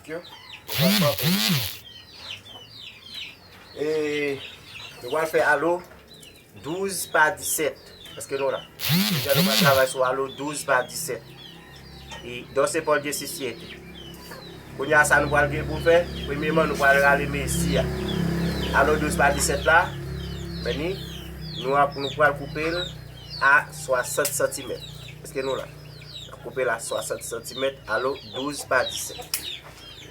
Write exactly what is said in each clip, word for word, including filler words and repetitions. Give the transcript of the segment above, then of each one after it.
Yo, nou pral frape. E nou pral fè alo douz pa disèt. Èske nou la? Deja nou pral travay sou alo douz pa disèt. E Doce pode se siete. Kounye a, sa nou pral gen pou fè, premyeman, nou pral rale mezi a. Alo douz pa disèt la, men ni, nou ap, nou pral koupe l a swasant santimèt. Èske nou la? N ap koupe l a swasant santimèt, alo douz pa disèt.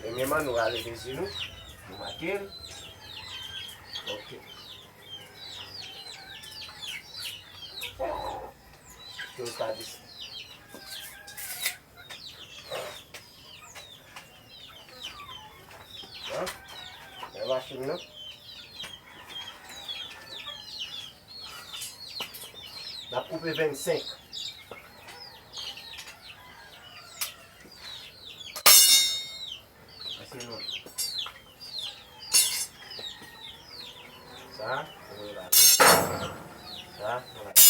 Premyeman, nou rale mezi nou, nou make l. Ok. Douz pa disèt. An? Men machin nan. N ap koupe vennsenk. Pase non. Sa, nou lage. Sa, nou lage.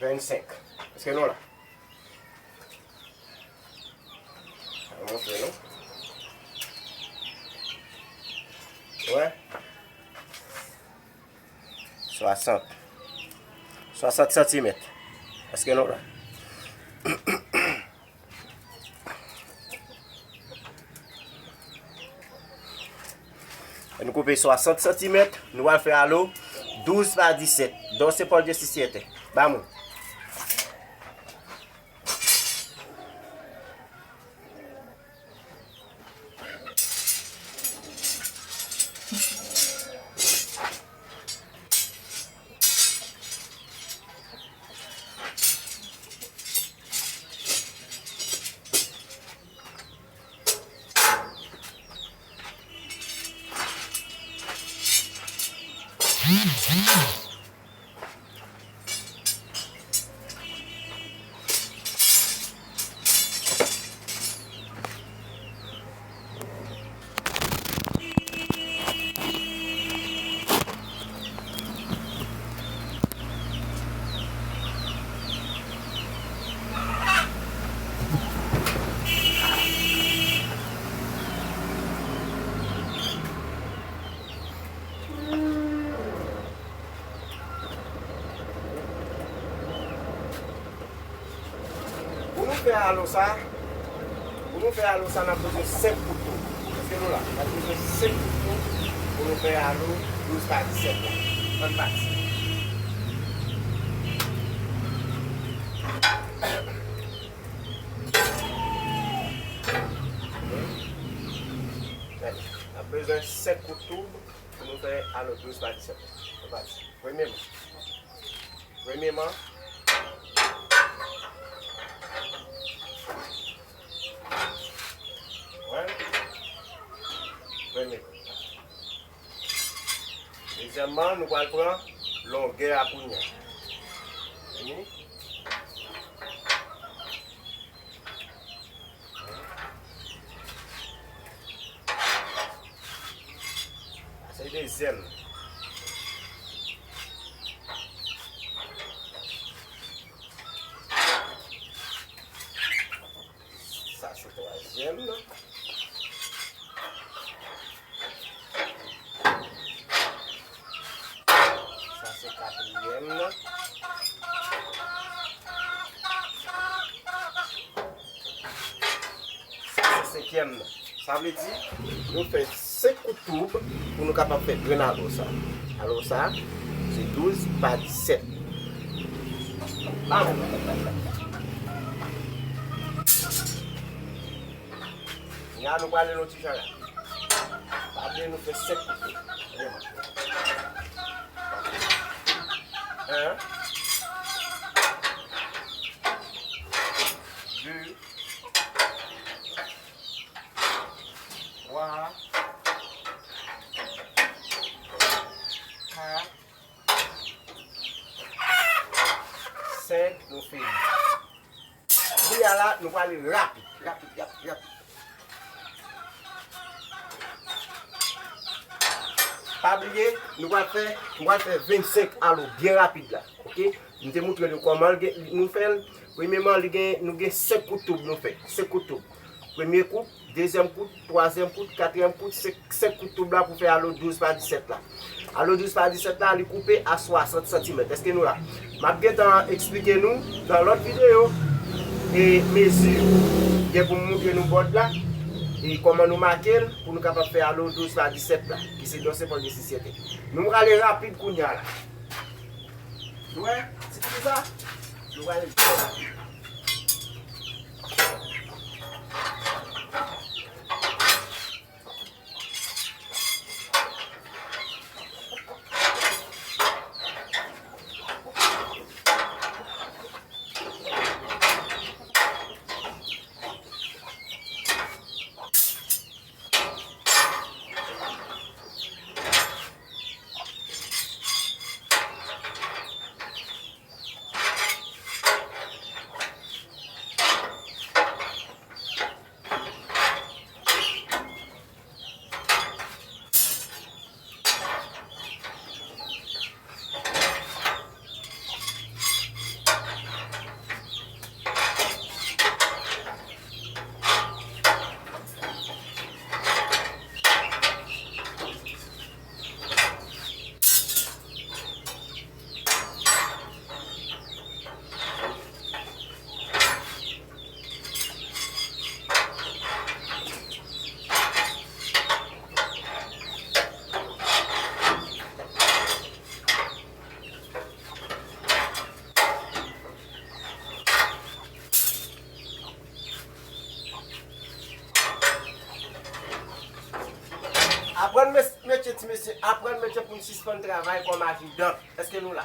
Vennsenk. Èske nou la? Sa montre nou. Wè. Swasant. Swasant santimèt. Èske nou la? Nou koupe swasant santimèt, nou al fè alo douz pa disèt. Doce por diecisiete. Vamos. Fè alo sa, pou nou fè alo sa, n ap bezwen senk kout tou. Èske nou la? N ap bezwen senk kout tou pou nou fè alo douz pa disèt la. Ann pati. N ap bezwen senk kout tou pou nou fè alo douz pa disèt la. Ann pati. Premye. Premyeman, wè, premye. Dezyèmman, nou pral pran longè a kounye a. Vini. Sa se dezyèm. Sa se twazyèm nan. Sa se katriyèm nan. Sa se senkyèm nan. Sa vle di, nou fè senk kout toub pou nou kapab fè grenn alo sa. Alo sa, se douz pa disèt. Bam! Kounye a, nou prale yon ti jan la. Pa bliye nou fè senk kout toub. Vrèman. En. De. Twa. Kat. Senk, nou fini. Kounye a la, nou prale rapid, rapid, rapid, rapid. Pa bliye, nou pral fè, nou pral fè vennsenk alo byen rapid la, oke? M te montre nou kòman l gen, nou fè l. Premyeman, li gen, nou gen senk kout toub nou fè, senk kout toub. Premye kout, dezyèm kout, twazyèm kout, katriyèm kout, se senk kout toub la pou fè alo douz pa disèt la. Alo douz pa disèt la, li koupe a swasant santimèt. Èske nou la? M ap gentan eksplike nou nan lòt videyo e mezi gen pou m montre nou bòd la e kòman nou make l pou nou kapab fè alo douz pa disèt la, ki se dòse pòl de sisyete. Nou prale rapid kounye a la. Nou wè, ti kou sa, nou prale byen rapid. Aprann mes-, metye, ti mesye, aprann metye pou n sispann travay kòm ajidan. Èske nou la?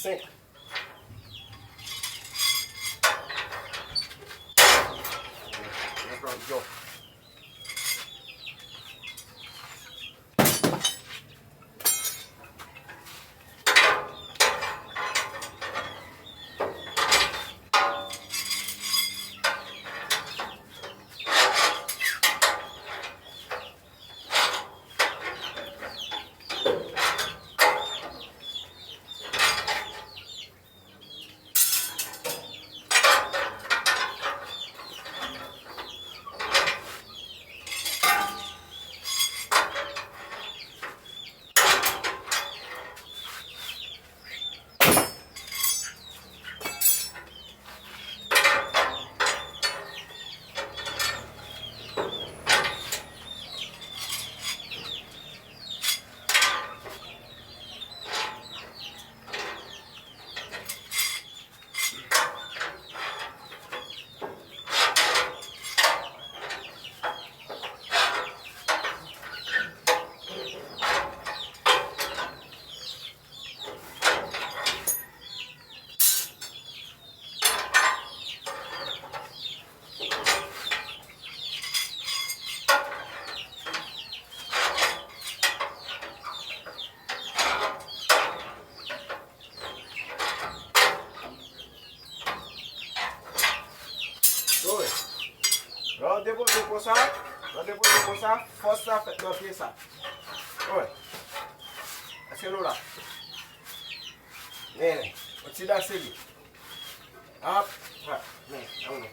Senk. Wi. Lè w depoze konsa, lè w depoze konsa, fòs la fèt nan pye sa. Wi. Èske nou la? Men, yon ti dal seri. Ap, ap, men, ann nou.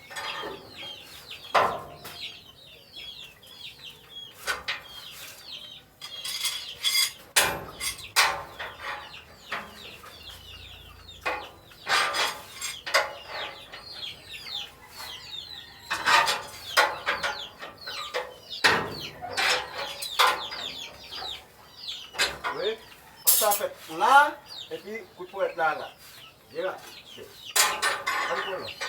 Wi, fòs sa fèt la, epi kout ponyèt la la. Byen la. Ann pran lòt.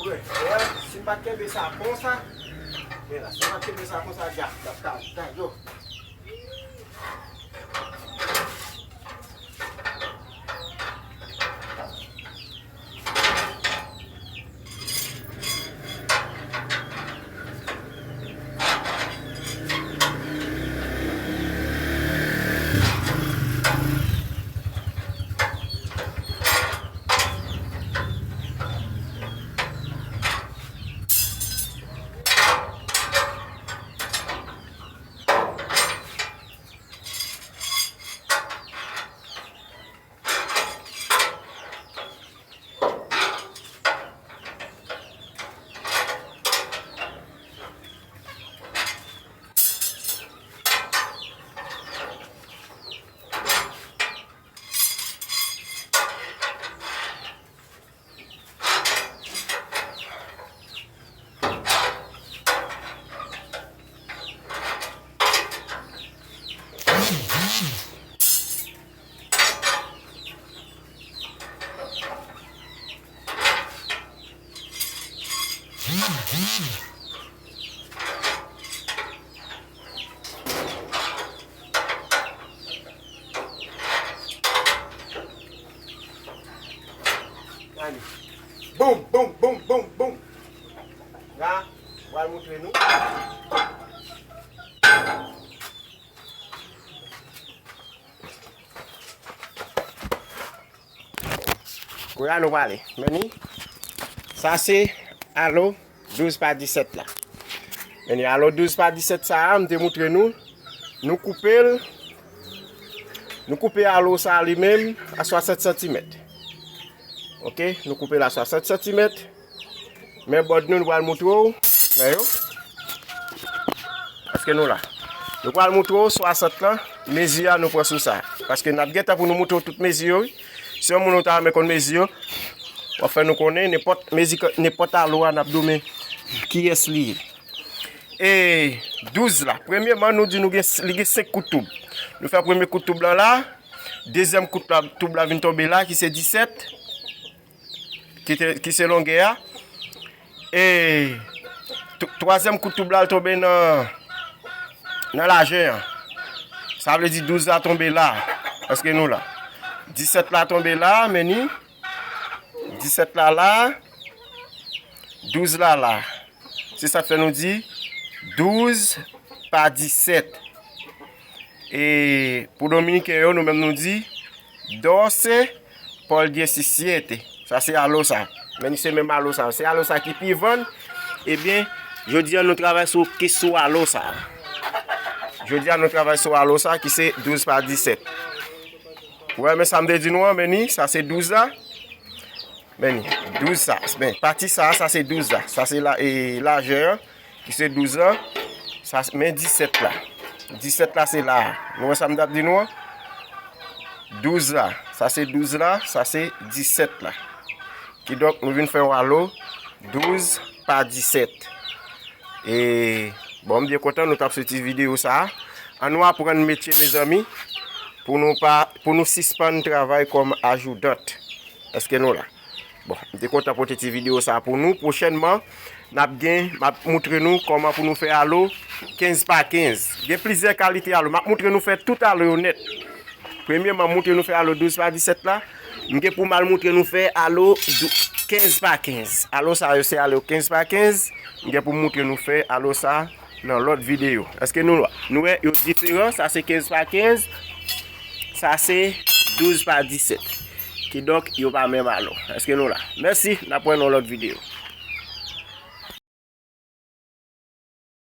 Wi, wè, si m pa t kenbe sa konsa, men la, si m pa t kenbe sa konsa, dja, dja, dja, dja, yo. Gade. Boum, boum, boum, boum, boum. La, m pral montre nou. Kounye a nou prale. Men ni, sa se alo Douz pa disèt la. Men alo douz pa disèt sa a, m te moutre nou. Nou koupe l. Nou koupe alo sa a li menm a swasant santimèt. Oke, nou koupe l a swasant santimèt. Men bòd nou, nou pral moutre w. Men yo. Èske nou la? Nou pral moutre w swasant lan. Mezi a nou pran sou sa. Paske n ap gentan pou nou moutre w tout mezi yo, wi. Si yon moun ou ta renmen konn mezi yo, w ap fè nou konnen nenpòt mezi, nenpòt alo a n ap di w men kiyès li ye. E douz la. Premyeman, nou di nou gen, li gen senk kout toub. Nou fè premye kout toub lan la. Dezyèm kout la, toub la vin tonbe la, ki se disèt, ki te, ki se longè a. E tw-, twazyèm kout toub la, l tonbe nan, nan lajè an. Sa vle di douz la tonbe la. Èske nou la? Disèt la tonbe la, men ni. Disèt la la. Douz la la. Se sa k fè nou di douz pa disèt. E pou dominiken yo, nou menm nou di doce por diecisiete. Sa se alo sa. Men se menm alo sa. Se alo sa ki pi vann. Ebyen, jodi a nou travay sou, ki sou alo sa. Jodi a nou travay sou alo sa ki se douz pa disèt. Ou wè, men sa m te di nou an, men ni, sa se douz la. Men ni, douz sa. Men pati sa, sa se douz la. Sa se la, e, lajè an, ki se douz la. Sa, men disèt la. Disèt la se la. Nou wè sa m t ap di nou an? Douz la. Sa se douz la, sa se disèt la. Kidonk, nou vin fè yon alo douz pa disèt. E, bon, m byen kontan nou t ap soti videyo sa a. Ann nou aprann metye, mezanmi, pou nou pa, pou nou sispann travay kòm ajoudant. Èske nou la? Bon, m te kontan pote ti videyo sa a pou nou. Pwochènman, n ap gen, m ap moutre nou kòman pou nou fè alo kenz pa kenz. Gen plizyè kalite alo. M ap moutre nou fè tout alo yo nèt. Premyeman, m moutre nou fè alo douz pa disèt la. M gen pou m al moutre nou fè alo dou-, kenz pa kenz. Alo sa yo se alo kenz pa kenz. M gen pou m moutre nou fè alo sa nan lòt videyo. Èske nou, nou wè yo diferan? Sa se kenz pa kenz. Sa se douz pa disèt. Kidonk, yo pa menm alo. Èske nou la? Mèsi, n ap wè nan lòt videyo.